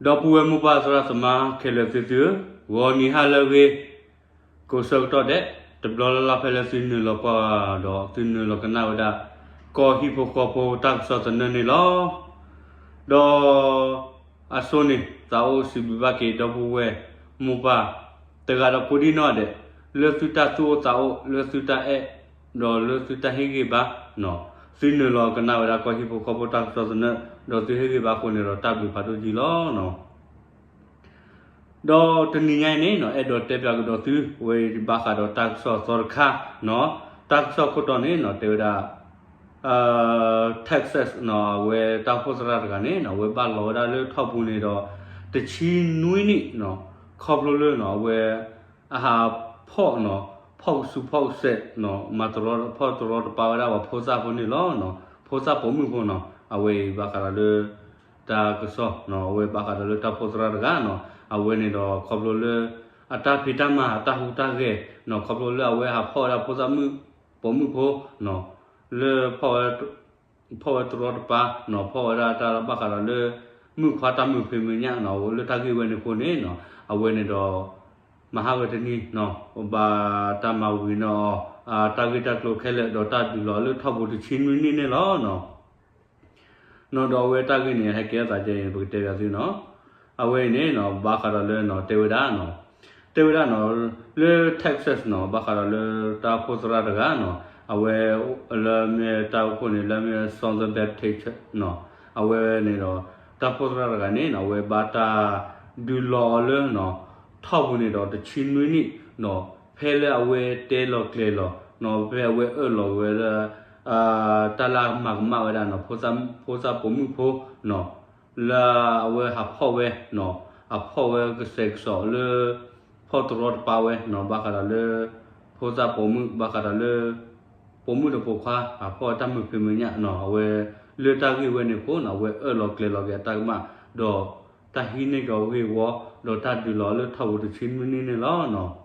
ဒီပုၢ်ဝဲၢ်မိၢ်ပၢ်သရၣ်သမါခဲလၢာ်သုသုဧၢ, ဂီၤနံၤဟါလၢအဂ့ၤ, ကိးဆၢကတီၢ်ဒဲး, တဘျီလၢ်လၢ်ဖဲလၢသုနုာ်လီၤကွၢ်ဒီးသုနုာ်လီၤကနၣ်ဝဲဒၣ် ကီၢ်ဟံၣ်ဖိဃီဖိတၢ်ကစီၣ်သနၢၣ်န့ၣ်လီၤ. ဒီး အဆိန့ၣ် သးအိၣ်စံးဘျုးဘၣ်က့ၤဒီပုၢ်ဝဲၢ်မိၢ်ပၢ် တဂၤဒီးကိးဒံၣ်နီၣ်ဒဲး, လၢသုတၢ်သူၣ်အိၣ်သးအိၣ်, လၢသုတၢ်အဲၣ်, ဒီးလၢသုတၢ်ဟ့ၣ်ဂံၢ်ဘါ, သုနုာ်လီၤကနၣ်ဝဲဒၣ်ကီၢ်ဟံၣ်ဖိဃီဖိတၢ်ကစီၣ်သနၢၣ်, ဒီးသုဟ့ၣ်ဂံၢ်ဘါအဃိန့ၣ်ဒီးတၢ်ဘျုးဖးဒိၣ်က့ၤလီၤ. ဒီးတနံၤညါအံၤန့ၣ်နီၣ် အဲၣ်ဒိးတဲပၠးကဒီးသု ဝဲဘၣ်ဃးဒီးတၢ်ကစီၣ်သီတခါနီၣ်, တၢ်ကစီၣ်ခိၣ်တီန့ၣ်နီၣ် တဲဝဲဒၣ် Texas နီၣ် အဝဲတၢ်အိၣ်ဖှိၣ်သရၣ်တဂၤန့ၣ်နီၣ် အဝဲဘၣ်လီၤဝဲဒၣ်လၢထီၣ်ပူၤန့ၣ်ဒီး တဆံနွံနံၣ်နီၣ်, ခီဖျိလၢနီၣ် အဝဲ အဟးဖီၣ်နီၣ်, ဖီၣ်ကစူၤဖီၣ်ကစဲးနီၣ် မၤတရီ ဖီၣ်တရီတပါဝဲဒၣ်ပှၤဖိသၣ်ဖိန့ၣ်လီၤ. ဖိသၣ်ပိာ်မုၣ်ဖိနီၣ် အဝဲအံၤဘၣ်ဃးဒီးလၢ တၢ်ကစီၣ်နီၣ် အဝဲဘၣ်ဃးဒီးလၢတၢ်အိၣ်ဖှိၣ်သရၣ်တဂၤနီၣ် အဝဲန့ၣ်ဒီးခီဖျိလၢ အတၢ်ဖံးတၢ်မၤအတၢ်ဟူးတၢ်ဂဲၤနီၣ် ခီဖျိလၢအဝဲဟးဖီၣ်ဝဲဒၣ်ဖိသၣ်မုၣ်ပိာ်မုၣ်ဖိနီၣ် လၢ ဖီၣ်ဝဲတရီတပါနီၣ် ဖီၣ်ဝဲဒၣ်တၢ်ဘၣ်ဃးဒီးလၢ မုၣ်ခွါတၢ်မုာ်ဖံးမုာ်ညၣ်နီၣ် လၢတၢ်ဂ့ၢ်ဝဲန့ၣ်အဃိန့ၣ်နီၣ် အဝဲန့ၣ်ဒီး မဟါဂၤတနံၤနီၣ် ဘၣ်တၢ်မၤဝံၤန့ၢ်အီၤ တၢ်ဂ့ၢ်တၢ်ကျိၤခဲလၢာ် ဒီးတၢ်ဒုးလီၤလၢထီၣ်ပူၤတဆံနွံနံၣ်န့ၣ်လီၤ. နီၣ်ဒီးအဝဲတၢ်ဂ့ၢ်န့ၣ် ဟဲကဲထီၣ်သးဒ်အံၤ ပကတဲပၠးသုနီၣ် အဝဲအံၤန့ၣ်နီၣ် ဘၣ်ဃးဒီးလၢနီၣ် တဲဝဲဒၣ်နီၣ် တဲဝဲဒၣ်နီၣ် လၢ Texas နီၣ် ဘၣ်ဃးဒီးလၢတၢ်အိၣ်ဖှိၣ်သရၣ်တဂၤနီၣ် အဝဲလၢမ့ၢ်တၢ်အိၣ်ဖှိၣ်န့ၣ် လၢမ့ၢ် Southern Baptist နီၣ် အဝဲန့ၣ်ဒီး တၢ်အိၣ်ဖှိၣ်သရၣ်တဂၤန့ၣ်နီၣ် အဝဲဘၣ်တၢ်ဒုးလီၤအီၤလၢနီၣ် ထီၣ်ပူၤန့ၣ်ဒီးတဆံနွံနံၣ်နီၣ် ဖဲလၢအဝဲတဲလီၤကျဲၤလီၤနီၣ် ဖဲအဝဲအၢၣ်လီၤဝဲလၢ တၢ်လၢအမၤကမၣ်ဝဲဒၣ်နီၣ် ဖိသၣ်ပိာ်မုၣ်ဖိနီၣ် လၢအဝဲဟးဖီၣ်ဝဲနီၣ် အဖီၣ်ဝဲကစဲးကစီးလၢ ဖီၣ်တရီတပါဝဲနီၣ် ဘၣ်ဃးဒီးလၢ ဖိသၣ်ပိာ်မုၣ် ဘၣ်ဃးဒီးလၢ ပိာ်မုၣ်ဒီးပိာ်ခွါ ဟးဖီၣ်ဝဲတၢ်မုာ်ဖံးမုာ်ညၣ်နီၣ် အဝဲ လၢတၢ်ဂ့ၢ်ဝဲန့ၣ်အဃိနီၣ် အဝဲအၢၣ်လီၤကျဲၤလီၤက့ၤအတၢ်ကမၣ် ဒီးတၢ်ဟံးန့ၢ်က့ၤအဂ့ၢ်ဝီ ဒီးတၢ်ဒုးလီၤလၢထီၣ်ပူၤတဆံနွံနံၣ်န့ၣ်လီၤ.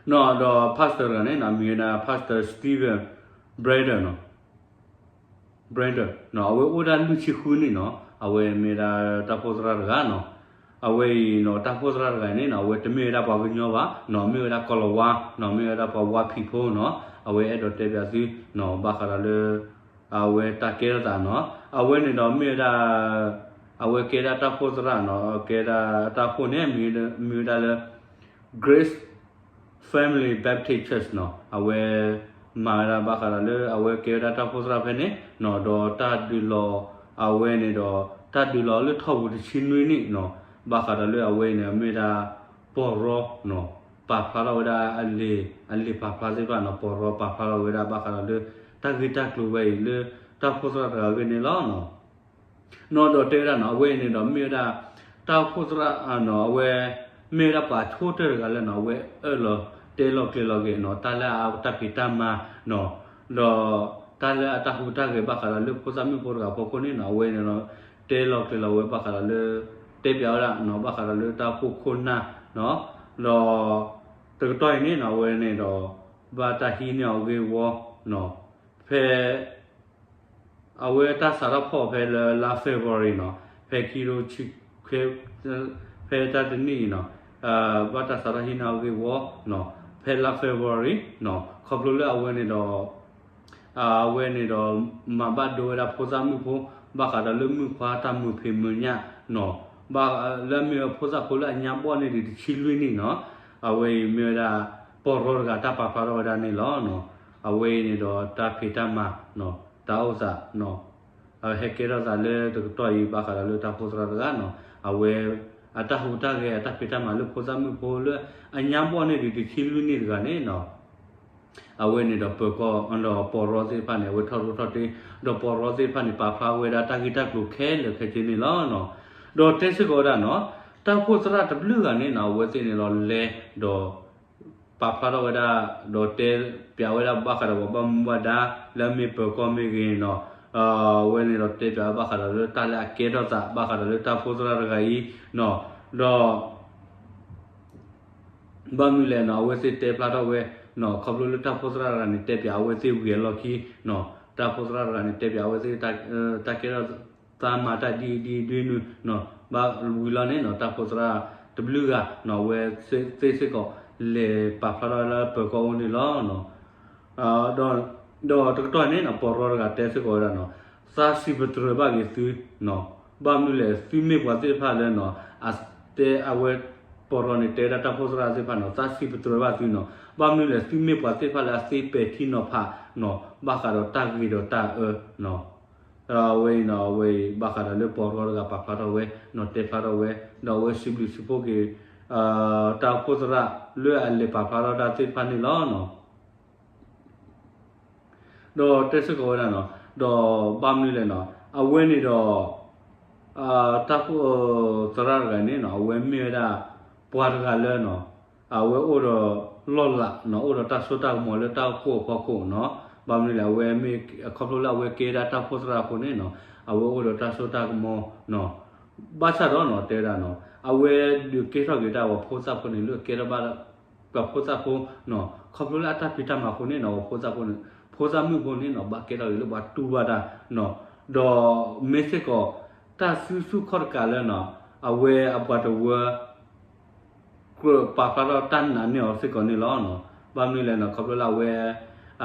နီၣ်ဒီး pastor တဂၤန့ၣ်နီၣ် အမံၤဝဲဒၣ် Pastor Steven Braden နီၣ် Braden နီၣ် အဝဲအိၣ်ဒၣ်လွံၢ်ဆံဃုနံၣ်နီၣ် အဝဲမ့ၢ်ဝဲဒၣ်တၢ်အိၣ်ဖှိၣ်သရၣ်တဂၤနီၣ် အဝဲအံၤနီၣ် တၢ်အိၣ်ဖှိၣ်သရၣ်တဂၤန့ၣ်နီၣ် အဝဲတမ့ၢ်ဝဲဒၣ်ပှၤကညီဘၣ်နီၣ် မ့ၢ်ဝဲဒၣ်ကိၤလၤဝါနီၣ် မ့ၢ်ဝဲဒၣ်ပှၤဝါဖံးဖိနီၣ် အဝဲအဲၣ်ဒိးတဲပၠးသုနီၣ် ဘၣ်ဃးဒီးလၢ အဝဲတၢ်ကဲထီၣ်သးနီၣ် အဝဲန့ၣ်ဒီးမ့ၢ်ဝဲဒၣ် အဝဲကဲဒၣ်တၢ်အိၣ်ဖှိၣ်သရၣ်နီၣ် ကဲဒၣ်တၢ်အိၣ်ဖှိၣ်န့ၣ် မံၤဝဲဒၣ်လၢ Grace Family Baptist Church နီၣ် အဝဲ မၤဝဲဒၣ်ဘၣ်ဃးဒီးလၢအဝဲကဲဝဲဒၣ်တၢ်အိၣ်ဖှိၣ်သရၣ်ဖဲန့ၣ်နီၣ် ဒီးတၢ်ဒုးလီၤ အဝဲန့ၣ်ဒီး တၢ်ဒုးလီၤလၢထီၣ်ပူၤတဆံနွံနံၣ်နီၣ် ဘၣ်ဃးဒီးလၢအဝဲအံၤန့ၣ် မ့ၢ်ဝဲဒၣ် ပီၢ်ရီနီၣ် ပာ်ဖျါထီၣ်ဝဲဒၣ်အလံာ် အလံာ်ပာ်ဖျါသ့ၣ်တဖၣ်နီၣ် ပီၢ်ရီပာ်ဖျါထီၣ်ဝဲဒၣ်ဘၣ်ဃးဒီးလၢ တၢ်ဂ့ၢ်တၢ်ကျိၤဝဲအံၤလၢ တၢ်အိၣ်ဖှိၣ်သရၣ်တဂၤအဂ့ၢ်န့ၣ်လီၤ. နီၣ်ဒီးတဲဝဲဒၣ်နီၣ် အဝဲအံၤန့ၣ်ဒီးမ့ၢ်ဝဲဒၣ် တၢ်အိၣ်ဖှိၣ်သရၣ်နီၣ် အဝဲ မ့ၢ်ဝဲဒၣ်ပှၤဆိကတၢၢ်တဂၤလၢနီၣ် အဝဲအၢၣ်လီၤတဲလီၤကျဲၤလီၤက့ၤနီၣ် တၢ်လၢအတၢ်ဖံးတၢ်မၤနီၣ် ဒီး တၢ်လၢအတၢ်ဟူးတၢ်ဂဲၤဘၣ်ဃးဒီးလၢဖိသၣ်မုၣ်ဖိတဂၤအဖီခိၣ်န့ၣ်နီၣ် အဝဲန့ၣ်ဒီး တဲလီၤကျဲၤလီၤဝဲဘၣ်ဃးဒီးလၢ တဲပၠးဝဲဒၣ်နီၣ် ဘၣ်ဃးဒီးလၢတၢ်အိၣ်ဖှိၣ်ခိၣ်နၢ်နီၣ် ဒီး တကတီၢ်အံၤန့ၣ်နီၣ် အဝဲန့ၣ်ဒီး ဘၣ်တၢ်ဟံးန့ၢ်အီၤအဂ့ၢ်ဝီနီၣ် ဖဲ အဝဲတၢ်စးထီၣ်ဖီၣ်ဖဲလၢလါ February နီၣ် ဖဲခံကထိဆံ ဖဲတၢ်တနံၣ်အံၤနီၣ် ဘၣ်တၢ်စးထီၣ်ဟံးန့ၢ်အီၤအဂ့ၢ်ဝီနီၣ် ဖဲလါ February နီၣ် ခီဖျိလၢအဝဲန့ၣ်ဒီး အဝဲန့ၣ်ဒီး မၤဘၣ်ဒိဝဲဒၣ်ဖိသၣ်မုၣ်ဖိ ဘၣ်ဃးဒီးလၢမုၣ်ခွါတၢ်မုာ်ဖံးမုာ်ညၣ်နီၣ် ဘၣ်လၢအမ့ၢ်ဖိသၣ်ဖိလၢအညါဘီၣ်န့ၢ်ဒံးတဆံလွံၢ်နံၣ်နီၣ် အဝဲအံၤမ့ၢ်ဝဲဒၣ် ပီၢ်ရီတဂၤတၢ်ပာ်ဖျါထီၣ်ဝဲဒၣ်န့ၣ်လီၤ. အဝဲအံၤန့ၣ်ဒီးတၢ်ဖံးတၢ်မၤ တၢ်အိၣ်သး အဝဲဟဲကဲထီၣ်သးလၢတကတီၢ်အံၤဘၣ်ဃးဒီးလၢတၢ်အိၣ်ဖှိၣ်သရၣ်တဂၤနီၣ် အဝဲ အတၢ်ဟူးတၢ်ဂဲၤအတၢ်ဖံးတၢ်မၤလၢဖိသၣ်မုၣ်ဖိလၢ အညါဘီၣ်န့ၢ်ဒံးတဆံလွံၢ်နံၣ်တဂၤန့ၣ်နီၣ် အဝဲန့ၣ်ဒီးပၢၤကီၢ်ဒီးပီၢ်ရီသ့ၣ်တဖၣ်န့ၣ် အဝဲထီၣ်ရူၢ်ထီၣ်တ့ၢ် ဒီးပီၢ်ရီသ့ၣ်တဖၣ်န့ၣ် ပာ်ဖျါဝဲဒၣ်တၢ်ဂ့ၢ်တၢ်ကျိၤခဲလၢာ်ခဲဆ့န့ၣ်လီၤ. ဒီးတဲစ့ၢ်ကီးဝဲဒၣ်နီၣ် တၢ်အိၣ်ဖှိၣ်သရၣ်တဘျုးဂၤန့ၣ်နီၣ် အဝဲသ့ၣ်န့ၣ်လီၤလဲၤဒီး ပာ်ဖျါထီၣ်ဝဲဒၣ် ဒီးတဲပၠးဝဲဒၣ်ဘၣ်ဃးဒီးပှၤဘၣ်မူဘၣ်ဒါ လၢအမ့ၢ်ပၢၤကီၢ်မ့ၢ်ဂ့ၤနီၣ် အဝဲန့ၣ်ဒီးတဲပၠးဝဲဘၣ်ဃးဒီးလၢတၢ်လၢအကဲထီၣ်သးဘၣ်ဃးဒီးလၢတၢ်အိၣ်ဖှိၣ်သရၣ်တဂၤအံၤနီၣ် ဒီး ဘၣ်မနုၤလဲၣ်နီၣ် အဝဲသ့ၣ်တဲဖျါထီၣ်ဝဲနီၣ် ခီဖျိလၢတၢ်အိၣ်ဖှိၣ်သရၣ်တဂၤန့ၣ် တဲပၠးအဝဲသ့ၣ်ဝံၤအလီၢ်ခံနီၣ် တၢ်အိၣ်ဖှိၣ်သရၣ်တဂၤန့ၣ် တဲပၠးအဝဲသ့ၣ် တၢ်ကဲထီၣ် သးမၤတၢ်ဒ်အံၤဒ်အံၤဒ်နုၤနီၤ ဘၣ်ဝံၤလီၤန့ၣ်နီၤ တၢ်အိၣ်ဖှိၣ်သရၣ်တဘျုးဂၤနီၤ အဝဲသ့ၣ်စ့ၢ်ကီး လဲၤပာ်ဖျါထီၣ်ဝဲလၢပၢၤကီၢ်အိၣ်န့ၣ်လီၤ. ဒီးတကတီၢ်န့ၣ်နီၤ ပီၢ်ရီတဂၤတဲစ့ၢ်ကီးဝဲဒၣ်နီၤ သးစံးပတြၢၤဘၣ်က့ၤသုနီၤ ဘၣ်မနုၤလဲၣ် သုမ့ၢ်ပှၤသ့ၣ်တဖၣ်လၢနီၤ အတဲအဝဲ ပီၢ်ရီန့ၣ် တဲဝဲဒၣ်တၢ်အိၣ်ဖှိၣ်သရၣ်သ့ၣ်တဖၣ်နီၤ သးစံးပတြၢၤဘၣ်သုနီၤ ဘၣ်မနုၤလဲၣ် သုမ့ၢ်ပှၤသ့ၣ်တဖၣ်လၢအသ့ပဲာ်ထံနီၤဖးနီၤ ဘၣ်ဃးဒီးတၢ်ဂ့ၤဒီးတၢ်အၢနီၤ အဝဲအံၤနီၤ အဝဲအံၤ ဘၣ်ဃးဒီးလၢပီၢ်ရီတဂၤပာ်ဖျါထီၣ်ဝဲနီၤ တဲဖျါထီၣ်ဝဲ ဒီးအဝဲစံးဘျုးစံးဖှိၣ်က့ၤ တၢ်အိၣ်ဖှိၣ်သရၣ်လၢအလဲၤပာ်ဖျါထီၣ်တၢ်သ့ၣ်တဖၣ်န့ၣ်လီၤ. ဒီးတဲစ့ၢ်ကီးဝဲဒၣ်နီၤ ဒီးဘၣ်မနုၤလဲၣ်နီၤ အဝဲန့ၣ်ဒီး တၢ်အိၣ်ဖှိၣ်သရၣ်တဂၤန့ၣ်နီၤ အဝဲမ့ၢ်ဝဲဒၣ် ပှၤတဂၤလၢနီၤ အဝဲအိၣ်ဒီးလီၢ်လၤနီၤ အိၣ်ဒီးတၢ်စိတၢ်ကမီၤလၢတၢ်အိၣ်ဖှိၣ်အဖီခိၣ်နီၤ ဘၣ်မနုၤလဲၣ် အဝဲမ့ၢ် ခီဖျိလၢအဝဲကဲဒၣ်တၢ်အိၣ်ဖှိၣ်သရၣ်အဃိန့ၣ်နီၤ အဝဲအိၣ်ဒီးတၢ်စိတၢ်ကမီၤနီၤ ဘၣ်ဆၣ်ဒီးနီၤ တဲဝဲဒၣ်နီၤ အဝဲဒုးကဲထီၣ်က့ၤတၢ်ပှၤဖိသၣ်ဖိန့ၣ် လၢကဲထီၣ်ဘၣ် ပှၤဖိသၣ်ဖိနီၤ ခီဖျိလၢအတၢ်ဖံးတၢ်မၤအဃိန့ၣ်နီၤ ပှၤဖိသၣ်ဖိန့ၣ် ဖိသၣ်မုၣ်ဖိန့ၣ်နီၤ ဘၣ်ကဲထီၣ်က့ၤလၢပှၤတူၢ်ဘၣ်တၢ်နီၤ ဒီးမ့ၢ်စ့ၢ်ကီး တၢ်စုဆူၣ်ခီၣ်တကးလၢနီၤ အဝဲအပှၤတဝၢ ကြၢးပာ်ဖျါထီၣ်တၢ်နာ်န့ၢ်အီၤစ့ၢ်ကီးန့ၣ်လီၤ. ဘၣ်မနုၤလဲၣ်နီၤ ခီဖျိလၢအဝဲ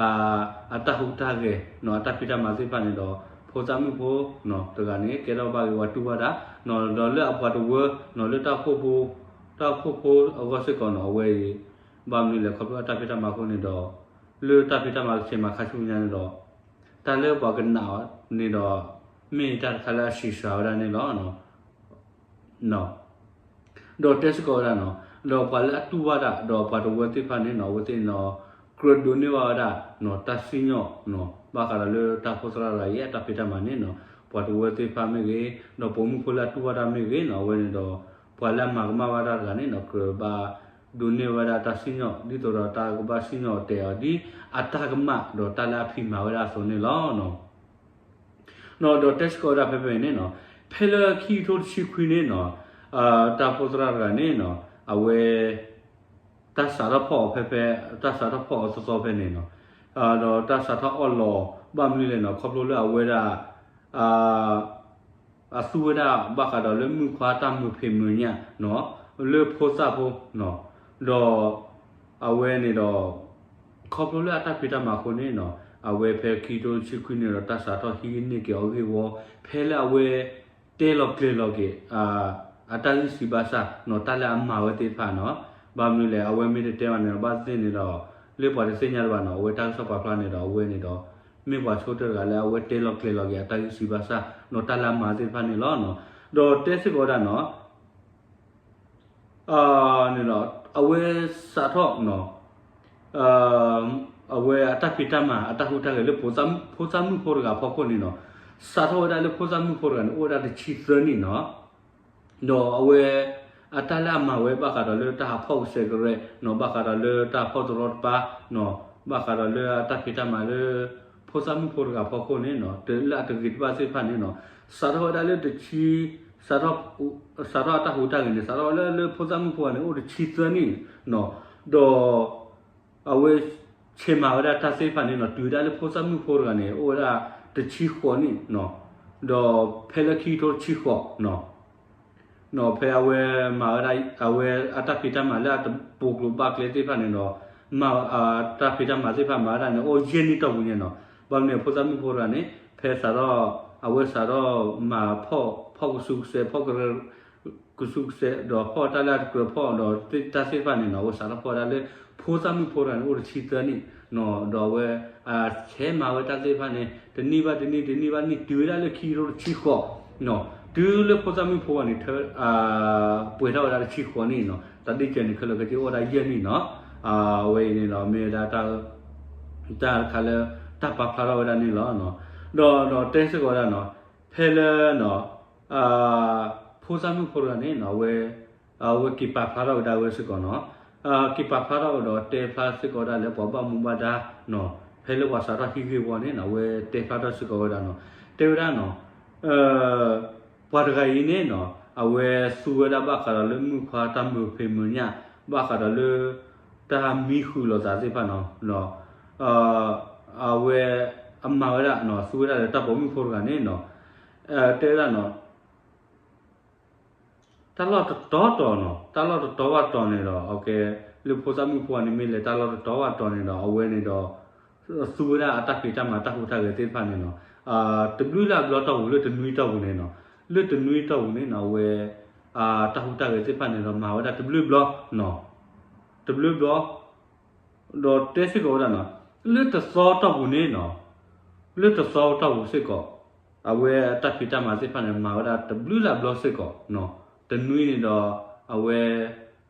အတၢ်ဟူးတၢ်ဂဲၤနီၤ အတၢ်ဖံးတၢ်မၤသ့ၣ်တဖၣ်န့ၣ်ဒီး ဖိသၣ်မုၣ်ဖိနီၤတဂၤန့ၣ် ကဲထီၣ်ဘၣ်က့ၤပှၤတူၢ်ဘၣ်တၢ်နီၤ ဒီးလၢအပှၤတဝၢနီၤ လၢတၢ်အိၣ်ဖှိၣ်ဖိ တၢ်အိၣ်ဖှိၣ်ဖိအဂီၢ်စ့ၢ်ကီးနီၤ အဝဲအံၤ ဘၣ်မနုၤလဲၣ် ခီဖျိအတၢ်ဖံးတၢ်မၤအဃိန့ၣ်ဒီး လၢတၢ်ဖံးတၢ်မၤတဆဲးမၤခါဆူညါန့ၣ်ဒီး တၢ်လၢပှၤကနာ်အီၤန့ၣ်ဒီး မ့ၢ်တၢ်တခါလၢအဆံးစှၤဝဲဒၣ်န့ၣ်လီၤ. ဒီးတဲစ့ၢ်ကီးဝဲဒၣ်နီၤ ဒီးပှၤလၢအတူၢ်ဘၣ်တၢ် ဒီးပှၤတဝၢသ့ၣ်တဖၣ်န့ၣ်နီၤ အဝဲသ့ၣ်န့ၣ်ဒီး ကြၢးဒိးန့ၢ်ဘၣ်ဝဲဒၣ်နီၤ တၢ်စံၣ်ညီၣ်နီၤ ဘၣ်ဃးဒီးလၢတၢ်အိၣ်ဖှိၣ်သရၣ်တဂၤအံၤ အတၢ်ဖံးတၢ်မၤန့ၣ်နီၤ ပှၤတဝၢသ့ၣ်တဖၣ်မ့ၢ်ဂ့ၤ ဒီးပိာ်မုၣ်ဖိလၢအတူၢ်ဘၣ်တၢ်မ့ၢ်ဂ့ၤနီၤ အဝဲန့ၣ်ဒီး ပှၤလၢအမၤကမၣ်ဘၣ်တၢ်တဂၤန့ၣ်နီၤ ကြၢးဘၣ်ဒိးန့ၢ်ဝဲဒၣ်တၢ်စံၣ်ညီၣ် ဒ်သိးဒီးတၢ်ကဘၣ်စံၣ်ညီၣ်တဲာ်အီၤ ဒ်အတၢ်ကမၣ်ဒီးတၢ်လၢအဖံးမၤဝဲဒၣ်အသိးန့ၣ်လီၤ. ဒီးတဲစ့ၢ်ကီးဝဲဒၣ်ဖဲဖဲအံၤန့ၣ်နီၤ ဖဲလၢခံကထိတဆံခွံန့ၣ်နီၤ တၢ်အိၣ်ဖှိၣ်သရၣ်တဂၤန့ၣ်နီၤ အဝဲ တၢ်စးထီၣ်ဖီၣ်အီၤဖဲဖဲ တၢ်စးထီၣ်ဖီၣ်အီၤသီသီဖဲန့ၣ်နီၤ ဒီးတၢ်စးထီၣ်အီၣ်လီၤ ဘၣ်မနုၤလဲၣ်နီၤ ခီဖျိလၢအဝဲဒၣ် အသူဝဲဒၣ်ဘၣ်ဃးဒီးလၢမုၣ်ခွါတၢ်မုာ်ဖံးမုာ်ညၣ်နီၤ လၢဖိသၣ်ဖိနီၤ ဒီး အဝဲန့ၣ်ဒီး ခီဖျိလၢအတၢ်ဖံးတၢ်မၤအဃိန့ၣ်နီၤ အဝဲဖဲခံကထိတဆံခွံန့ၣ်ဒီး တၢ်စးထီၣ်ဟံးန့ၢ်က့ၤအီၤဂ့ၢ်ဝီ ဖဲလၢအဝဲ တဲလီၤကျဲၤလီၤက့ၤ အတၢ်ဂံၢ်စၢ်ဘါစၢ်နီၤ တၢ်လၢအမၤဝဲသ့ၣ်တဖၣ်နီၤ ဘၣ်မနုၤလဲၣ် အဝဲမ့ၢ်တတဲဘၣ်န့ၣ်ဒီး ဘၣ်သ့ၣ်န့ၣ်ဒီး လၢပှၤတသ့ၣ်ညါတဘၣ်နီၤ အဝဲတၢ်ကစီၣ်ပာ်ဖျါန့ၣ်ဒီး အဝဲန့ၣ်ဒီး မ့ၢ်ပှၤဆိကတၢၢ်တဂၤလၢအဝဲတဲလီၤကျဲၤလီၤက့ၤ အတၢ်ဂံၢ်စၢ်ဘါစၢ်နီၤ တၢ်လၢအမၤသ့ၣ်တဖၣ်န့ၣ်လီၤ. ဒီးတဲစ့ၢ်ကီးဝဲဒၣ်နီၤ န့ၣ်ဒီး အဝဲစးထီၣ်နီၤ အဝဲအတၢ်ဖံးတၢ်မၤ အတၢ်ဟူးတၢ်ဂဲၤလၢ ဖိသၣ်မုၣ်ဖိတဂၤအဖီခိၣ်န့ၣ်နီၤ စးထီၣ်ဝဲဒၣ်လၢဖိသၣ်မုၣ်ဖိတဂၤန့ၣ် အိၣ်ဝဲဒၣ်တဆံသၢနံၣ်နီၤ ဒီးအဝဲ အတၢ်လၢအမၤဝဲဘၣ်ဃးဒီးလၢတၢ်ဟးဖီၣ်ကစဲးကရဲးနီၤ ဘၣ်ဃးဒီးလၢတၢ်ဖီၣ်တရီတပါနီၤ ဘၣ်ဃးဒီးလၢအတၢ်ဖံးတၢ်မၤလၢ ဖိသၣ်မုၣ်ဖိတဂၤအဖီခိၣ်န့ၣ်နီၤ လၢအတဂ့ၤတဘၣ်သ့ၣ်တဖၣ်န့ၣ်နီၤ စးထီၣ်ဝဲဒၣ်လၢတဆံ စးထီၣ် စးထီၣ်အတၢ်ဟူးတၢ်ဂဲၤန့ၣ် စးထီၣ်ဝဲလၢ လၢဖိသၣ်မုၣ်ဖိတဂၤန့ၣ် အိၣ်တဆံသၢနံၣ်နီၤ ဒီး အဝဲ ဆဲးမၤဝဲဒၣ်တၢ်သ့ၣ်တဖၣ်န့ၣ်နီၤ တုၤဝဲဒၣ်လၢဖိသၣ်မုၣ်ဖိတဂၤန့ၣ် အိၣ်ဝဲဒၣ်တဆံဃိးနံၣ်နီၤ ဒီးဖဲလၢခံကထိတဆံဃိးနီၤ နီၤ ဖဲအဝဲမၤဝဲဒၣ် အဝဲအတၢ်ဖံးတၢ်မၤလၢအတပူၤကျိၤဘၣ်ကျဲသ့ၣ်တဖၣ်န့ၣ်ဒီး မၤ တၢ်ဖံးတၢ်မၤသ့ၣ်တဖၣ်မၤဝဲဒၣ်န့ၣ် အိၣ်ယဲၢ်နံၣ်တီၢ်ပူၤညါနီၤ ဘၣ်မနုၤဖိသၣ်မုၣ်ဖိတဂၤန့ၣ် ဖဲစးထီၣ် အဝဲစးထီၣ်မၤဖီၣ် ဖီၣ်ကစူကစဲး ဖီၣ်ကရၢ ကစူကစဲး ဒီးဖီၣ်တၢ်လၢအတကြၢးဖီၣ်ဒီးတၢ်သ့ၣ်တဖၣ်န့ၣ်နီၤ အဝဲစးထီၣ်ဖီၣ်ဝဲဒၣ်လၢ ဖိသၣ်မုၣ်ဖိတဂၤန့ၣ် အိၣ်တဆံသၢနံၣ်နီၤ ဒီးအဝဲ ဆဲးမၤဝဲတၢ်သ့ၣ်တဖၣ်န့ၣ် တနံၣ်ဘၣ်တနံၣ် တနံၣ်ဘၣ်နံၣ် တုၤဝဲဒၣ်လၢခံကထိတဆံဃိးနီၤ တုၤလၢဖိသၣ်မုၣ်ဖိတဂၤန့ၣ် ပှဲၤထီၣ်ဝဲဒၣ်တဆံဃိးနံၣ်နီၤ တၢ်ဒ့ၣ်စၢၤန့ၣ် ခဲလၢာ်ခဲဆ့အိၣ်ဝဲဒၣ်ယဲၢ်နံၣ်နီၤ အဝဲအံၤန့ၣ်ဒီး မ့ၢ်ဝဲဒၣ် တၢ်တခါလၢ တၢ်ပာ်ဖျါထီၣ်ဝဲဒၣ်န့ၣ်လီၤ. ဒီး ဒီးတဲစ့ၢ်ကီးဝဲဒၣ်နီၤ ဖဲလၢ ဖိသၣ်မုၣ်ဖိတဂၤန့ၣ်နီၤ အဝဲ အဝဲက့ၤပာ်ဖျါထီၣ်ဝဲဒၣ်ဝဲစ့ၢ်ကီးနီၤ က့ၤပာ်ဖျါထီၣ်ဝဲဒီးတဲဖျါစ့ၢ်ကီးဒၣ်လၢပှၤဘၣ်မူဘၣ်ဒါ ဖဲလၢပှၤစးထီၣ်ဟံးဂ့ၢ်ဝီန့ၣ်နီၤ အဝဲတဲဖျါထီၣ်စ့ၢ်ကီးဝဲဒၣ်နီၤ တဲဝဲဒၣ်နီၤ ပှၤတဂၤအံၤန့ၣ်နီၤ အဝဲသူဝဲဒၣ်ဘၣ်ဃးဒီးလၢမုၣ်ခွါတၢ်မုာ်ဖံးမုာ်ညၣ် ဘၣ်ဃးဒီးလၢ တၢ်မံဃုာ်လိာ်သးသ့ၣ်တဖၣ်နီၤ အဝဲ အမၤဝဲဒၣ် သူဝဲဒၣ်ဒီးတၢ်ပိာ်မုၣ်ဖိတဂၤန့ၣ်နီၤ တဲဝဲဒၣ်နီၤ, တၢ်လီၢ်တတီၤတီၤနီၤ, တၢ်လီၢ်တတီၤဘၣ်တီၤန့ၣ်ဒီး လၢဖိသၣ်မုၣ်ဖိန့ၣ် မ့ၢ်လဲၤတၢ်လီၢ်တတီၤဘၣ်တီၤန့ၣ်ဒီး အဝဲန့ၣ်ဒီး သူဝဲဒၣ်အတၢ်ဖံးတၢ်မၤတၢ်ဟူးတၢ်ဂဲၤသ့ၣ်တဖၣ်န့ၣ်နီၤ, တဘျုးလၢအဘျီတီၢ်ပူၤ လၢတနွံတီၢ်ပူၤန့ၣ်နီၤ, လၢတနွံတီၢ်ပူၤန့ၣ်နီၤ အဝဲ တၢ်ဟူးတၢ်ဂဲၤသ့ၣ်တဖၣ်န့ၣ်ဒီး မၤဝဲဒၣ်တဘျုးဘျီ, တဘျုးဘျီ, ဒီးတဲစ့ၢ်ကီးဝဲဒၣ်နီၤ, လၢတသီတီၢ်ပူၤန့ၣ်နီၤ, လၢတသီတီၢ်ပူၤစ့ၢ်ကီး အဝဲအတၢ်ဖံးတၢ်မၤသ့ၣ်တဖၣ်န့ၣ် မၤဝဲဒၣ်တဘျုးလၢအဘျီစ့ၢ်ကီး, တနွံန့ၣ်ဒီး အဝဲ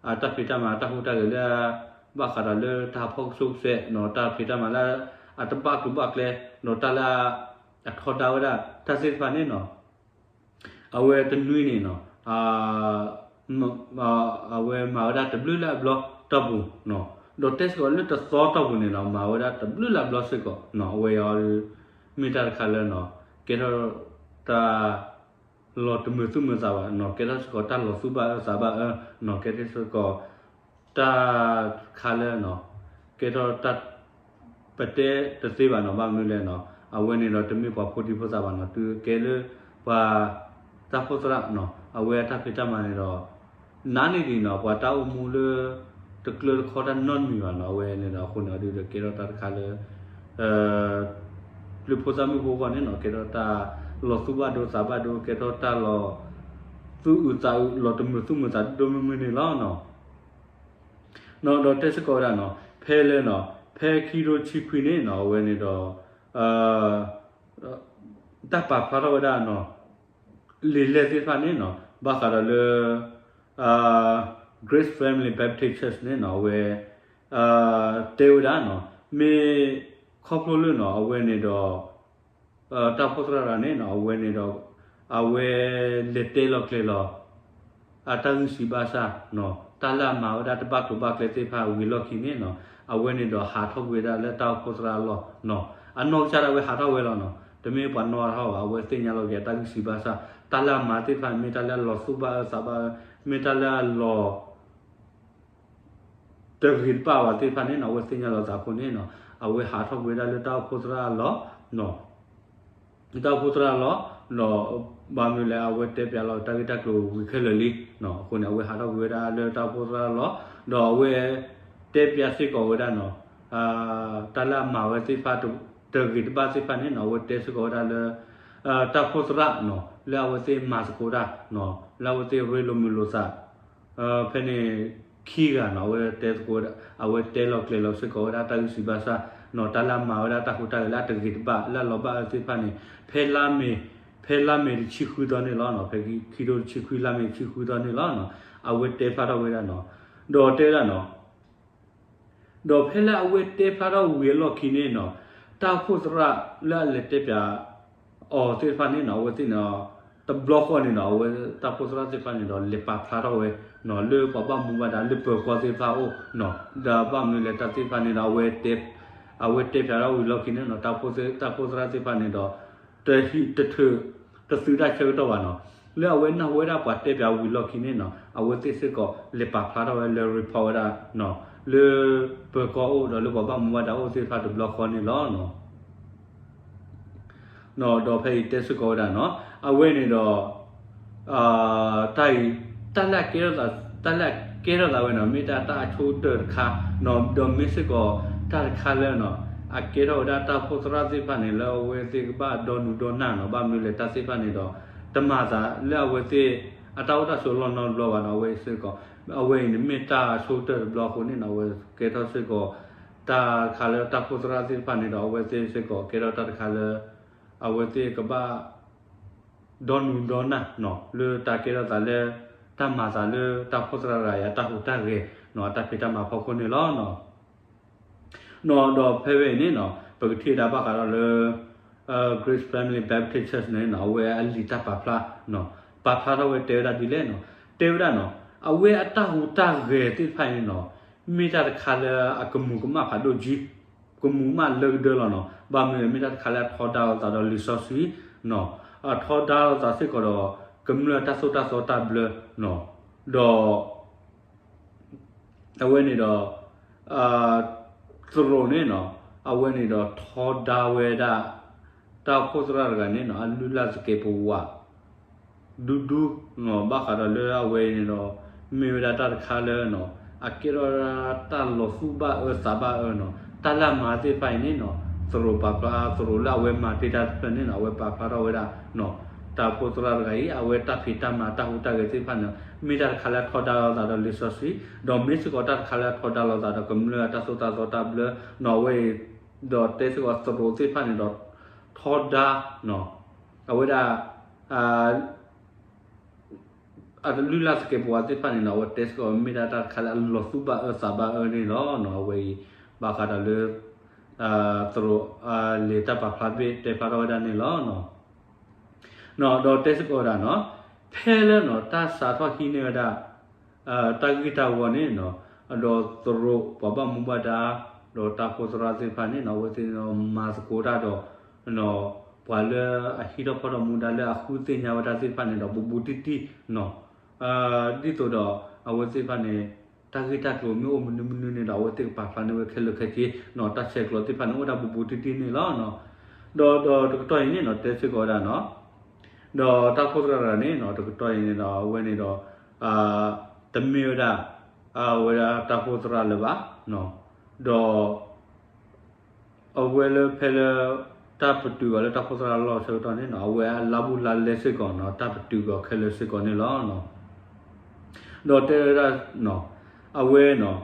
အတၢ်ဖံးတၢ်မၤတၢ်ဟူးတၢ်ဂဲၤလၢ ဘၣ်ဃးဒီးလၢတၢ်ဟးဖီၣ်ကဆိကစဲးနီၤ, တၢ်ဖံးတၢ်မၤလၢ အတဘၣ်ကျိၤဘၣ်ကျဲ ဒီးတၢ်လၢ အထီဒါဝဲဒၣ်တၢ်သ့ၣ်တဖၣ်န့ၣ်နီၤ, အဝဲတနွံန့ၣ်နီၤ အဝဲမၤဝဲဒၣ်တဘျုးလၢအဘျီတီၢ်ပူၤနီၤ, ဒီးတဲစ့ၢ်ကီးလၢတသီတီၢ်ပူၤန့ၣ်နီၤ မၤဝဲဒၣ်တဘျုးလၢအဘျီစ့ၢ်ကီးနီၤ, အဝဲအံၤ မ့ၢ်တၢ်တခါလၢနီၤ ကဲထီၣ်တၢ် လီၤတမုာ်သူၣ်မုာ်သးဘၣ်နီၤ, ကဲထီၣ်စ့ၢ်ကီးတၢ်လီၤသူၣ်ဘၣ်အၢသးဘၣ်အၢနီၤ, ကဲထီၣ်စ့ၢ်ကီး တၢ်တခါလၢနီၤ ကဲထီၣ်တၢ် ပတဲတသ့ဘၣ်နီၤ, ဘၣ်မနုၤလဲၣ်နီၤ, အဝဲန့ၣ်ဒီးတမ့ၢ်ပှၤဖိဒံဖိသၣ်ဘၣ်နီၤ, တုၤကဲလၢပှၤတၢ်အိၣ်ဖှိၣ်သရၣ်နီၤ, အဝဲအတၢ်ဖံးတၢ်မၤန့ၣ်ဒီး နးန့ၢ်ဒံးနီၤ, ပှၤတၢ်အိၣ်မူလၢ တကျၢတခီတၢ်နီတမံၤဘၣ်နီၤ, အဝဲန့ၣ်ဒီးအဃိန့ၣ် အဒုးဒီးကဲထီၣ်တၢ်တခါလၢ လၢဖိသၣ်မုၣ်ဖိအဂီၢ်န့ၣ်နီၤ ကဲထီၣ်တၢ်လီၤသူၣ်ဘၣ်ဒိသးဘၣ်ဒိ, ကဲထီၣ်တၢ်လီၤသူၣ်အုးသးအုး လီၤတမုာ်သူၣ်မုာ်သးဒိမုၢ်မုၢ်န့ၣ်လီၤနီၤ. ဒီးတဲစ့ၢ်ကီးဝဲဒၣ်နီၤ ဖဲလၢနီၤ ဖဲခံထိဆံခွံန့ၣ်နီၤ အဝဲန့ၣ်ဒီး တၢ်ပာ်ဖျါထီၣ်ဝဲဒၣ်နီၤ လံာ်လဲၢ်သ့ၣ်တဖၣ်န့ၣ်နီၤ ဘၣ်ဃးဒီးလၢ Grace Family Baptist Church န့ၣ်နီၤ အဝဲ တဲဝဲဒၣ်နီၤ မ့ၢ်ခီဖျိလၢနီၤ အဝဲန့ၣ်ဒီး တၢ်အိၣ်ဖှိၣ်သရၣ်တဂၤန့ၣ်နီၤ အဝဲန့ၣ်ဒီး အဝဲလဲၤတဲလီၤကျဲၤလီၤ အတၢ်ဂံၢ်စၢ်ဘါစၢ်နီၤ တၢ်လၢအမၤဝဲဒၣ်တဘၣ်ကျိၤဘၣ်ကျဲသ့ၣ်တဖၣ်ဝံၤလီၢ်ခံန့ၣ်နီၤ အဝဲန့ၣ်ဒီးဟးထီၣ်ကွံာ်ဝဲဒၣ်လၢတၢ်အိၣ်ဖှိၣ်သရၣ်အလီၢ်နီၤ အနီၢ်ကစၢ်ဒၣ်ဝဲဟးထီၣ်ဝဲလီၤနီၤ တမ့ၢ်ပှၤနီၣ်ထီၣ်ဘၣ် အဝဲသ့ၣ်ညါလီၤက့ၤအတၢ်ဂံၢ်စၢ်ဘါစၢ် တၢ်လၢအမၤသ့ၣ်တဖၣ်န့ၣ် မ့ၢ်တၢ်လၢအလီၤသူၣ်ဘၣ်အၢသးဘၣ်အၢ မ့ၢ်တၢ်လၢအလီၤ တဂ့ၤတဘၣ်ဘၣ်သ့ၣ်တဖၣ်န့ၣ်နီၤ အဝဲသ့ၣ်ညါလီၤသးအဃိန့ၣ်နီၤ အဝဲဟးထီၣ်ကွံာ်ဝဲဒၣ်လၢတၢ်အိၣ်ဖှိၣ်သရၣ်အလီၢ်နီၤ တၢ်အိၣ်ဖှိၣ်သရၣ်အလီၢ် ဒီးဘၣ်မနုၤလဲၣ် အဝဲတဲပၠးလီၤတၢ်ဂ့ၢ်တၢ်ကျိၤဝံၤခဲလၢာ်လံနီၤ အဃိန့ၣ် အဝဲဟးထီၣ်ကွံာ်ဝဲဒၣ်လၢတၢ်အိၣ်ဖှိၣ်သရၣ်အလီၢ် ဒီးအဝဲတဲပၠးစ့ၢ်ကီးဝဲဒၣ်နီၤ တၢ်လၢအမၤဝဲသ့ၣ်တဖၣ်တဂ့ၤတဘၣ်သ့ၣ်တဖၣ်န့ၣ်နီၤ အဝဲတဲစ့ၢ်ကီးဝဲဒၣ်လၢ တၢ်အိၣ်ဖှိၣ်သရၣ်နီၤ လၢအဝဲသ့ၣ်မၤသကိးတၢ်နီၤ လၢအဝဲသ့ၣ်ရ့လိာ်မုာ်လိာ်သး ဖဲန့ၣ် ခံဂၤနီၤ အဝဲတဲသကိးဝဲဒၣ် အဝဲတဲလီၤကျဲၤလီၤစ့ၢ်ကီးဝဲဒၣ်တၢ်ဂံၢ်စၢ်ဘါစၢ်နီၤ တၢ်လၢအမၤဝဲဒၣ်တၢ်ဟူးတၢ်ဂဲၤလၢအတဂ့ၤတဘၣ် လၢအလီၤဘၣ်အၢသ့ၣ်တဖၣ်န့ၣ် ဖဲလါမ့ၤ ဖဲလါမ့ၤတဆံဃုသီန့ၣ်လီၤနီၤ ဖဲခံကထိတဆံခွံ လါမ့ၤတဆံဃုသီန့ၣ်လီၤနီၤ အဝဲတဲဖျါထီၣ်ဝဲဒၣ်နီၤ ဒီးတဲဝဲဒၣ်နီၤ ဒီးဖဲလၢအဝဲတဲဖျါထီၣ်ဝံၤအလီၢ်ခံန့ၣ်နီၤ တၢ်အိၣ်ဖှိၣ်သရၣ်လၢအလဲၤတဲပၠးအီၤသ့ၣ်တဖၣ်န့ၣ်နီၤ အဝဲသ့ၣ်န့ၣ် တဘျီဃီန့ၣ်နီၤ အဝဲတၢ်အိၣ်ဖှိၣ်သရၣ်သ့ၣ်တဖၣ်န့ၣ်ဒီး လဲၤပာ်ဖျါထီၣ်ဝဲနီၤ လၢပှၤဘၣ်မူဘၣ်ဒါလၢပၢၤကီၢ်သ့ၣ်တဖၣ်အအိၣ်နီၤ ဒီးဘၣ်မနုၤလဲၣ်တၢ်သ့ၣ်တဖၣ်န့ၣ်ဒီး အဝဲတဲဖျါထီၣ်ဝံၤလီၢ်ခံန့ၣ်နီၤ တၢ်အိၣ်ဖှိၣ်သရၣ်သ့ၣ်တဖၣ်န့ၣ်ဒီး တဟံးတထုး တသုးတၢ်ဆၢကတီၢ်ဘၣ်နီၤ လၢအဝဲနၢ်ဟူဝဲဒၣ်ပှၤတဲပၠးဝံၤလီၢ်ခံန့ၣ်နီၤ အဝဲသ့ၣ်စ့ၢ်ကီးလဲၤပာ်ဖျါထီၣ်ဝဲလၢ report ဝဲဒၣ်နီၤ လၢပၢၤကီၢ်အအိၣ်ဒီးလၢပှၤဘၣ်မူဘၣ်ဒါအိၣ်သ့ၣ်တဖၣ်တဘျီဃီန့ၣ်လီၤနီၤ. ဒီးဖဲအံၤတဲစ့ၢ်ကီးဝဲဒၣ်နီၤ အဝဲန့ၣ်ဒီး တၢ်အံၤ တၢ်လၢအကဲထီၣ်သး တၢ်လၢအကဲထီၣ်သးဝဲနီၤ မ့ၢ်တၢ်တၢ်အဆိကတၢၢ်တခါနီၤ ဒီးမ့ၢ်စ့ၢ်ကီးတၢ်တခါလၢနီၤ အကဲထီၣ်ဝဲဒၣ်တၢ်အိၣ်ဖှိၣ်သရၣ်သ့ၣ်တဖၣ်န့ၣ် လၢအဝဲသ့ၣ်ကဘၣ်ဒီနုာ်ဒီနၢ်နီၤ ဘၣ်မနုၤလဲၣ်တၢ်သ့ၣ်တဖၣ်န့ၣ်ဒီး တမၤသးလၢအဝဲသ့ၣ် အတၢ်အိၣ်တၢ်ဆိးလီၢ်နီတဘျီဘၣ်နီၤ အဝဲစ့ၢ်ကီး အဝဲအံၤန့ၣ်မ့ၢ်တၢ်အဆိကတၢၢ်တဘျီအဃိန့ၣ်နီၤ အဝဲကဲထီၣ်စ့ၢ်ကီး တၢ်တခါလၢတၢ်အိၣ်ဖှိၣ်သရၣ်သ့ၣ်တဖၣ်န့ၣ်ဒီး အဝဲသ့ၣ်စ့ၢ်ကီးကဲထီၣ်တၢ်တခါလၢ အဝဲသ့ၣ်ကဘၣ် ဒီနုာ်ဒီနၢ်နီၤ လၢတၢ်ကဲထီၣ်သးလၢ တၢ်မၤသးလၢတၢ်အိၣ်ဖှိၣ်သရၣ်တဂၤအံၤအတၢ်ဟူးတၢ်ဂဲၤနီၤ အတၢ်ဖံးတၢ်မၤဖီခိၣ်န့ၣ်လီၤနီၤ. နီၤ ဒီးဖဲဝဲအံၤန့ၣ်နီၤ ပကထံၣ်ဝဲဒၣ်ဘၣ်ဃးဒီးလၢ Grace Family Baptist Church န့ၣ်နီၤ အဝဲအလံာ်တၢ်ပာ်ဖျါနီၤ ပာ်ဖျါထီၣ်ဝဲတဲဝဲဒၣ်ဒ်လဲၣ်နီၤ တဲဝဲဒၣ်နီၤ အဝဲအတၢ်ဟူးတၢ်ဂဲၤသ့ၣ်တဖၣ်န့ၣ်နီၤ မ့ၢ်တၢ်တခါလၢအကမူးကမၣ်ဖးဒိၣ်ကံ ကမူးကမၣ်လၢကဒၢလီၤနီၤ ဘၣ်မနုၤလဲၣ် မ့ၢ်တၢ်တခါလၢအထီဒါလိာ်သးဒီးလံာ်စီဆှံနီၤ အထီဒါလိာ်သးစ့ၢ်ကီးဒီး ကမျၢၢ်တၢ်သိၣ်တၢ်သီတၢ်ဘျၢနီၤ ဒီး အဝဲန့ၣ်ဒီး သရိာ်န့ၣ်နီၤ အဝဲန့ၣ်ဒီးထီဒါဝဲဒၣ် တၢ်အိၣ်ဖှိၣ်သရၣ်တဂၤန့ၣ်နီၤ အလုၢ်လၢ်သကဲးပဝး ဒူဒူနီၤ ဘၣ်ဃးဒီးလၢအဝဲန့ၣ်ဒီး မ့ၢ်ဝဲဒၣ်တၢ်တခါလၢနီၤ အကဲထီၣ်ဝဲဒၣ်တၢ်လီၤသူၣ်ဘၣ်အၢသးဘၣ်အၢနီၤ တၢ်လၢအမၤသ့ၣ်တဖၣ်အံၤန့ၣ်နီၤ သရိာ်ပာ်ဖျါ သရိာ်လၢအဝဲမၤတ့ၢ်တၢ်တဖျၢၣ်န့ၣ်နီၤ အဝဲပာ်ဖျါထီၣ်ဝဲဒၣ်နီၤ တၢ်အိၣ်ဖှိၣ်သရၣ်တဂၤအံၤ အဝဲတၢ်ဖံးတၢ်မၤတၢ်ဟူးတၢ်ဂဲၤသ့ၣ်တဖၣ်န့ၣ် မ့ၢ်တၢ်တခါလၢအထီဒါလိာ်သးဒီးလံာ်စီဆှံ ဒီးမ့ၢ်စ့ၢ်ကီးတၢ်တခါလၢအထီဒါလိာ်သးဒီးကမျၢၢ်အတၢ်သိၣ်တၢ်သီတၢ်ဘျၢနီၤ အဝဲအံၤ ဒီးတဲစ့ၢ်ကီးသရိာ်သ့ၣ်တဖၣ်န့ၣ်ဒီး ထီဒါနီၤ အဝဲဒၣ် အလုၢ်လၢ်သကဲးပဝးသ့ၣ်တဖၣ်န့ၣ်နီၤ အဝဲတဲစ့ၢ်ကီး မ့ၢ်ဒၣ်တၢ်တခါလၢအလီၤသူၣ်ဘၣ်အၢသးဘၣ်အၢန့ၣ်လီၤနီၤ အဝဲအံၤ ဘၣ်ဃးဒီးလၢ သရိာ် လံာ်တၢ်ပာ်ဖျါဘ့ၣ်တဲဖျါထီၣ်ဝဲဒၣ်န့ၣ်လီၤနီၤ ဒီးတဲစ့ၢ်ကီးဝဲဒၣ်နီၤ ဖဲလၢနီၤ တၢ်စးထီၣ်ဟံးန့ၢ်ဝဲဒၣ် တၢ်ဂ့ၢ်တၢ်ဝီန့ၣ်နီၤ ဒီးသရိာ်ပှၤဘၣ်မူဘၣ်ဒါ ဒီးတၢ်အိၣ်ဖှိၣ်သရၣ်သ့ၣ်တဖၣ်န့ၣ်နီၤ အဝဲသ့ၣ်န့ၣ်ဒီးမၤသကိးတၢ်ဒီး ပှၤလၢအဟံးထီၣ်ဖီၣ်ထီၣ်မူဒါလၢအဃုသ့ၣ်ညါဝဲဒၣ်သ့ၣ်တဖၣ်န့ၣ်ဒီး ဘူးဘူးတံၢ်တံၢ်နီၤ ဒ်သိးဒီးအဝဲသ့ၣ်တဖၣ်န့ၣ် တၢ်ဂ့ၢ်တၢ်ကျိၤမ့ၢ်အိၣ်မနုၤမနုၤန့ၣ်ဒီး အဝဲသ့ၣ်ကပာ်ဖျါန့ၢ်ဝဲခဲလၢာ်ခဲဆ့နီၤ တၢ်ဆဲးကျိးသ့ၣ်တဖၣ်န့ၣ် အိၣ်ဒၣ်ဘူးဘူးတံၢ်တံၢ်န့ၣ်လီၤနီၤ ဒီးဒီးတကတီၢ်အံၤန့ၣ်နီၤ တဲစ့ၢ်ကီးဝဲဒၣ်နီၤ ဒီးတၢ်အိၣ်ဖှိၣ်သရၣ်တဂၤန့ၣ်နီၤ တကတီၢ်အံၤန့ၣ်ဒီး အဝဲန့ၣ်ဒီး တမ့ၢ်ဝဲဒၣ် အဝဲဒၣ်တၢ်အိၣ်ဖှိၣ်သရၣ်လၢၤဘၣ်နီၤ ဒီး အဝဲလၢဖဲလၢ တၢ်ပတုာ်အီၤလၢတၢ်အိၣ်ဖှိၣ်သရၣ်လီၢ်ဆၢကတီၢ်န့ၣ်နီၤ အဝဲအလါဘူးလါလဲစ့ၢ်ကီးနီၤ တၢ်ပတုာ်အီၤခဲလၢာ်စ့ၢ်ကီးန့ၣ်လီၤ. ဒီးတဲဝဲဒၣ်နီၤ အဝဲနီၤ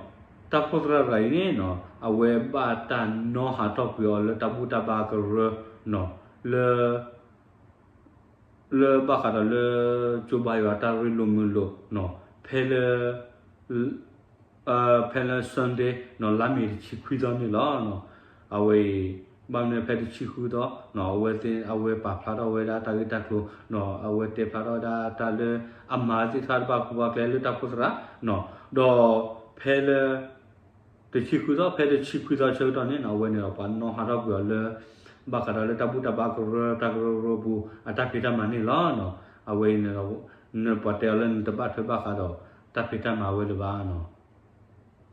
တၢ်အိၣ်ဖှိၣ်သရၣ်တဂၤအံၤန့ၣ်နီၤ အဝဲဘၣ်တၢ်နီၣ်ဟးထီၣ်ကွံာ်အီၤလၢတၢ်ဘူၣ်တၢ်ဘါကရၢနီၤ လၢ လၢဘၣ်ဃးဒီးလၢ ကၠိဘါယွၤတၢ်ရ့လိာ်မုာ်လိာ်နီၤ ဖဲလၢ ဖဲလၢ Sunday နီၤ လါမ့ၤတဆံခွံသီန့ၣ်လီၤ. အဝဲအံၤ ဘၣ်မနုၤဖဲတဆံဃုသီ အဝဲသ့ၣ် အဝဲပာ်ဖျါထီၣ်ဝဲဒၣ်တၢ်ဂ့ၢ်တၢ်ကျိၤနီၤ အဝဲတဲဖျါထီၣ်ဝဲဒၣ်တၢ်လၢအမၤသ့ၣ်တဖၣ်တဘၣ်ကူဘၣ်ကျဲလၢတၢ်အိၣ်ဖှိၣ်သရၣ်နီၤ ဒီးဖဲလၢ တဆံဃုသီ ဖဲတဆံခွံသီဆၢကတီၢ်န့ၣ်နီၤ အဝဲန့ၣ်ဒီးပှၤနီၣ်ဟးထီၣ်ကွံာ်အီၤလၢ ဘၣ်ဃးဒီးလၢတၢ်ဘူၣ်တၢ်ဘါကရၢ တၢ်ကရၢကရိပူၤ အတၢ်ဖံးတၢ်မၤန့ၣ်လီၤ. အဝဲအံၤန့ၣ်ဒီး နပှၤတဲအီၤလၢနတဘၣ်ထွဲဘၣ်ဃးဒီး တၢ်ဖံးတၢ်မၤဝဲလၢၤဘၣ်နီၤ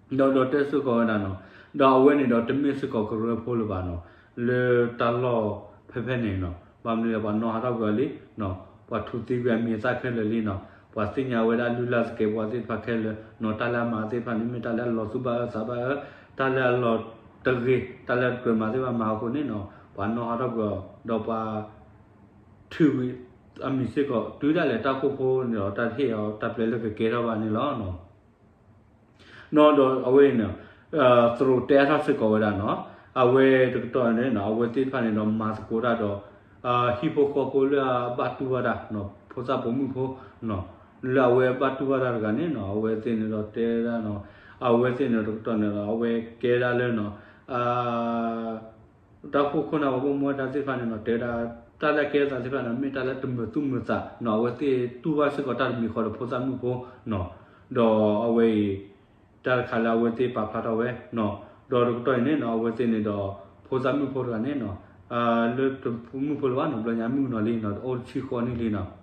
ဒီးဒီးတဲစ့ၢ်ကီးဝဲဒၣ်နီၤ ဒီးအဝဲန့ၣ်ဒီးတမ့ၢ်စ့ၢ်ကီးကရၢဖိလၢၤဘၣ်နီၤ လၢတၢ်လီၢ်ဖဲဖဲန့ၣ်နီၤ ဘၣ်မနုၤလဲၣ် ပှၤနီၣ်ဟးထီၣ်ကွံာ်အီၤလံနီၤ ပှၤထူးသံကွံာ်အမံၤအသၣ်ခဲလၢာ်လံနီၤ ပှၤသ့ၣ်ညါဝဲဒၣ်လုၢ်လၢ်သကဲးပဝးသ့ၣ်တဖၣ်ခဲလၢာ်နီၤ တၢ်လၢအမၤသ့ၣ်တဖၣ်န့ၣ် မ့ၢ်တၢ်လၢအလီၤသူၣ်ဘၣ်အၢသးဘၣ်အၢ တၢ်လၢအလီၤတဂ့ၤ တၢ်လၢတကြၢးမၤသ့ၣ်တဖၣ်မၤအဃိန့ၣ်နီၤ ပှၤနီၣ်ဟးထီၣ်ကွံာ်အီၤ ဒီးပှၤ ထုးကွံာ်အမံၤစ့ၢ်ကီး တုၤဒၣ်လဲာ်တၢ်အိၣ်ဖှိၣ်ဖိန့ၣ်ဒီး တၢ်တဟ့ၣ်အီၤတၢ်ပျဲလၢကကဲထီၣ်ဘၣ်န့ၣ်လီၤ. နီၤ ဒီးအဝဲအံၤန့ၣ် သရိာ်တဲအါထီၣ်စ့ၢ်ကီးဝဲဒၣ်နီၤ အဝဲတကတီၢ်န့ၣ်နီၤ အဝဲသ့ၣ်တဖၣ်န့ၣ်ဒီး မၤသကိးတၢ်ဒီး ဟံၣ်ဖိဃီဖိလၢအဘၣ်တူၢ်ဘၣ်တၢ်နီၤ ဖိသၣ်ပိာ်မုၣ်ဖိနီၤ လၢအဝဲဘၣ်တူၢ်ဘၣ်တၢ်တဂၤန့ၣ်နီၤ အဝဲသ့ၣ်န့ၣ်ဒီးတဲဒၣ်နီၤ အဝဲသ့ၣ်န့ၣ်တကတီၢ်န့ၣ်ဒီး အဝဲကဲဒၣ်လၢနီၤ တၢ်အိၣ်ဖှိၣ်ခိၣ်နၢ်ပှၤဘၣ်မူဘၣ်ဒါသ့ၣ်တဖၣ်န့ၣ်နီၤ တဲဝဲဒၣ် တၢ်လၢအကဲထီၣ်သးသ့ၣ်တဖၣ်န့ၣ် မ့ၢ်တၢ်လၢတမုာ်သူၣ်မုာ်သးနီၤ အဝဲသ့ၣ်တူၢ်ဘၣ်စ့ၢ်ကီးတၢ်တမံၤဃီဒီးဖိသၣ်မုၣ်ဖိနီၤ ဒီးအဝဲအံၤ တၢ်တခါလၢအဝဲသ့ၣ်ပာ်ဖျါထီၣ်ဝဲနီၤ ဒီးတကတီၢ်အံၤန့ၣ်နီၤ အဝဲသ့ၣ်န့ၣ်ဒီး ဖိသၣ်မုၣ်ဖိတဂၤန့ၣ်နီၤ လၢတမုၣ်ဖိလၢၤဘၣ်နီၤ ဘျီညါမုၣ်ကနီၤလံနီၤ အိၣ်ဆံဃိးနံၣ်လံနီၤ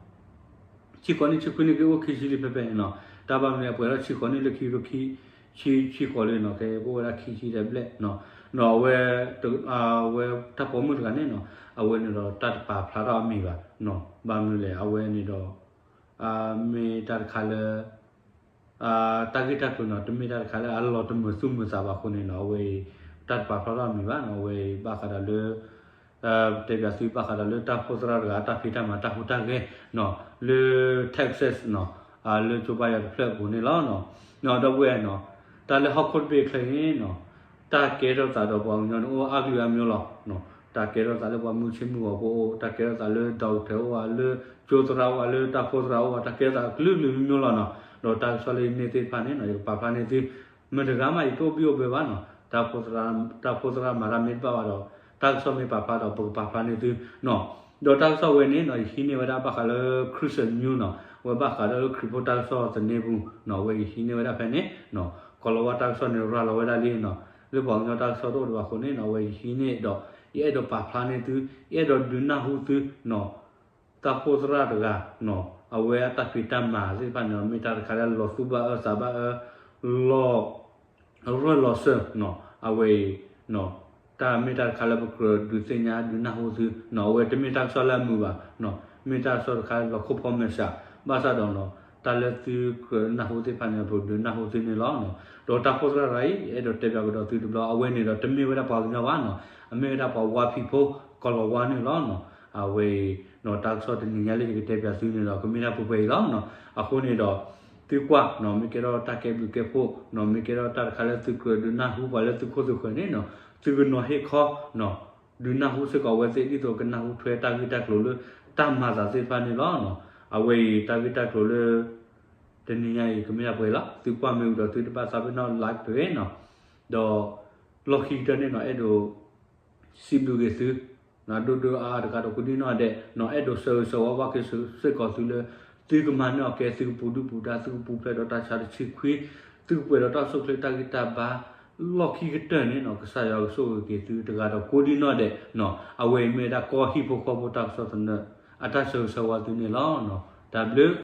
ဆံဃိးနံၣ်ဆံခွံနံၣ်ကအိၣ်ခံဆံလံဖဲဖဲန့ၣ်နီၤ တၢ်ဘၣ်မနုၤအပှဲၤထီၣ်ဆံဃိးနံၣ်လၢခံကထိခံဆံ ဆံဃိးလံနီၤ ကဲပအိၣ်ဝဲဒၣ်ခံဆံတဘျဲၣ်နီၤ ဒီးအဝဲ အဝဲတၢ်ပိာ်မုၣ်တဂၤန့ၣ်နီၤ အဝဲန့ၣ်ဒီးတၢ်တပာ်ဖျါထီၣ်အမံၤဘၣ်နီၤ ဘၣ်မနုၤလဲၣ် အဝဲန့ၣ်ဒီး မ့ၢ်တၢ်တခါလၢ တၢ်ဂ့ၢ်တၢ်ကျိၤနီၤ တမ့ၢ်တၢ်တခါလၢအလီၤတမုာ်သူၣ်မုာ်သးဘၣ်အဃိန့ၣ်နီၤ အဝဲအံၤ တၢ်တပာ်ဖျါထီၣ်အမံၤဘၣ်နီၤ အဝဲအံၤဘၣ်ဃးဒီးလၢ တဲပၠးသုဘၣ်ဃးဒီးလၢတၢ်အိၣ်ဖှိၣ်သရၣ်တဂၤ တၢ်ဖံးတၢ်မၤတၢ်ဟူးတၢ်ဂဲၤနီၤ လၢ Texas နီၤ လၢကၠိဘါယွၤတဖျၢၣ်အပူၤန့ၣ်လီၤ. ဒီပုၢ်ဝဲၢ်နီၤ တၢ်လၢဟီၣ်ခိၣ်တဘ့ၣ်အချၢန့ၣ်နီၤ တၢ်ကဲထီၣ်သးဒီးပှၤကညီန့ၣ်အိၣ်အါကလုာ်အါမျိုးလီၤ. တၢ်ကဲထီၣ်သးလၢပှၤမုၢ်ဆ့ၣ်မုၢ်ဂီၤဖိအိၣ် တၢ်ကဲထီၣ်သးလၢ doctor အိၣ်ဧါ လၢကၠိသရၣ်အိၣ်ဧါ လၢတၢ်အိၣ်ဖှိၣ်သရၣ်အိၣ်ဧါ တၢ်ကဲထီၣ်သးကလုာ်ကလုာ်မျိုးမျိုးလီၤနီၤ. ဒီးတၢ်ကစီၣ်လၢအံၤန့ၣ်သ့ၣ်တဖၣ်န့ၣ်နီၤ ယကပာ်ဖျါန့ၢ်သု မတၤတဂၤမး ယတအိၣ်ဘံၣ်အိၣ်ဘၢဘၣ်နီၤ. တၢ်အိၣ်ဖှိၣ်သရၣ်မၤတၢ်မ့ၢ်တဘၣ်ဘၣ်ဒီး တၢ်ကစီၣ်မ့ၢ်ပာ်ဖျါဒီး ပကပာ်ဖျါန့ၢ်သုနီၤ. ဒီးတၢ်ကစီၣ်ဝဲန့ၣ်နီၤ ယဟံးန့ၢ်ဝဲဒၣ်ဘၣ်ဃးလၢ Christian News နီၤ ဝဲဘၣ်ဃးဒီးခရံာ်ဖိတၢ်ကစီၣ်သန့ပူၤနီၤ ဝဲယဟံးန့ၢ်ဝဲဒၣ်ဖဲန့ၣ်နီၤ ကီၤလၤဝါတၢ်ကစီၣ်န့ၣ် ရၤလီၤဝဲဒၣ်လံနီၤ လၢပှၤကညီတၢ်ကစီၣ်တအိၣ်ဒံးဘၣ်အဃိန့ၣ်နီၤ အဝဲယဟံးန့ၢ်ဒီး ယအဲၣ်ဒိးပာ်ဖျါန့ၢ်သု ယအဲၣ်ဒိးဒုးနၢ်ဟူသုနီၤ တၢ်အိၣ်ဖှိၣ်သရၣ်တဂၤနီၤ အဝဲအတၢ်ဖံးတၢ်မၤသ့ၣ်တဖၣ်န့ၣ် မ့ၢ်တၢ်တခါလၢလီၤသူၣ်ဘၣ်အၢသးဘၣ်အၢ လီၤ ရၢၢ်လီၤစၢၤနီၤ အဝဲအံၤနီၤ တၢ်မ့ၢ်တၢ်တခါလၢပကြၢးဒုးသ့ၣ်ညါဒုးနၢ်ဟူသုနီၤ, အဝဲတမ့ၢ်တၢ်ကစီၣ်လၢအမုာ်ဘၣ်နီၤ, မ့ၢ်တၢ်ကစီၣ်တခါလၢလီၤခိၣ်ဖီမဲာ်ဆှး, ဘၣ်ဆၣ်ဒီးနီၤ, တၢ်လၢသုကြၢးနၢ်ဟူသ့ၣ်တဖၣ်န့ၣ် ပဒုးနၢ်ဟူသုန့ၣ်လီၤနီၤ. ဒီးတၢ်အိၣ်ဖှိၣ်သရၣ်တဂၤအံၤ အဲၣ်ဒိးတဲပၠးကဒီးသုတဘျီ, အဝဲန့ၣ်ဒီးတမ့ၢ်ဝဲဒၣ်ပှၤကညီဘၣ်နီၤ, အမ့ၢ်ဝဲဒၣ်ပှၤဝါဖံးဖိ ကီၢ်လီၤဝါန့ၣ်လီၤနီၤ. အဝဲအံၤနီၤ တၢ်ကစီၣ်တနံၤညါလၢယကတဲပၠးသုန့ၣ်ဒီး ကမ့ၢ်ဒၣ်ပှဲၤပှဲၤအံၤလီၤနီၤ. အဃိန့ၣ်ဒီး သုကွၢ်နီၤ, မ့ၢ်ကဲထီၣ်တၢ်ကဲဘျုးကဲဖှိၣ်နီၤ, မ့ၢ်ကဲထီၣ်တၢ်တခါလၢသုကြၢးဒုးနၢ်ဟူပှၤလၢသုခိၣ်သုဃၢၤန့ၣ်နီၤ, သုကနီၤဟ့ၣ်ခီနီၤ, ဒုးနၢ်ဟူစ့ၢ်ကီးအဝဲသ့ၣ် ဒ်သိးကနၢ်ဟူထွဲတၢ်ဂ့ၢ်တၢ်ကျိၤလၢ တၢ်မၤသးသ့ၣ်တဖၣ်န့ၣ်လီၤနီၤ. အဝဲအံၤတၢ်ဂ့ၢ်တၢ်ကျိၤလၢ တနံၤညါအံၤ ကမ့ၢ်ဒၣ်ပှဲၤလီၤ. သုကွၢ်မ့ၢ်ဝံၤဒီး သုတဘၣ်သးပ့ၤနီၣ် like တဂ့ၤနီၤ. ဒီးလီၢ်ခံကတၢၢ်န့ၣ်နီၤ, အဲၣ်ဒိး စံးဘျုးက့ၤသု ဒိၣ်ဒိၣ်အါအါတဂၤဒီး ကိးဒံနီၢ်ဒဲးနီၤ, အဲၣ်ဒိးဆၢဂ့ၤဆၢဝါဘၣ်က့ၤစ့ၢ်ကီးသုလၢ သုကမၤန့ၢ်အီၤကဲ သုကပူၤဒုၣ်ပူၤဒါ, သုကပူၤဖျဲးဒီးတၢ်ဆါတဆံခွံ, သုကပှဲၤဒီးတၢ်အိၣ်ဆူၣ်အိၣ်ချ့တၢ်ဂံၢ်တၢ်ဘါ, လီၢ်ခံကတၢၢ်န့ၣ်နီၤ, ကစၢ်ယွၤကဆိၣ်ဂ့ၤက့ၤသုတဂၤဒီး ကိးဒံနီၢ်ဒဲးနီၤ. အဝဲအံၤမ့ၢ်ဝဲဒၣ်ကီၢ်ဟံၣ်ဖိဃီဖိတၢ်ကစီၣ်သနၢၣ် အတၢ်ဆၢဂ့ၤဆၢဝါသုန့ၣ်လီၤ. တၢ်ဘျုး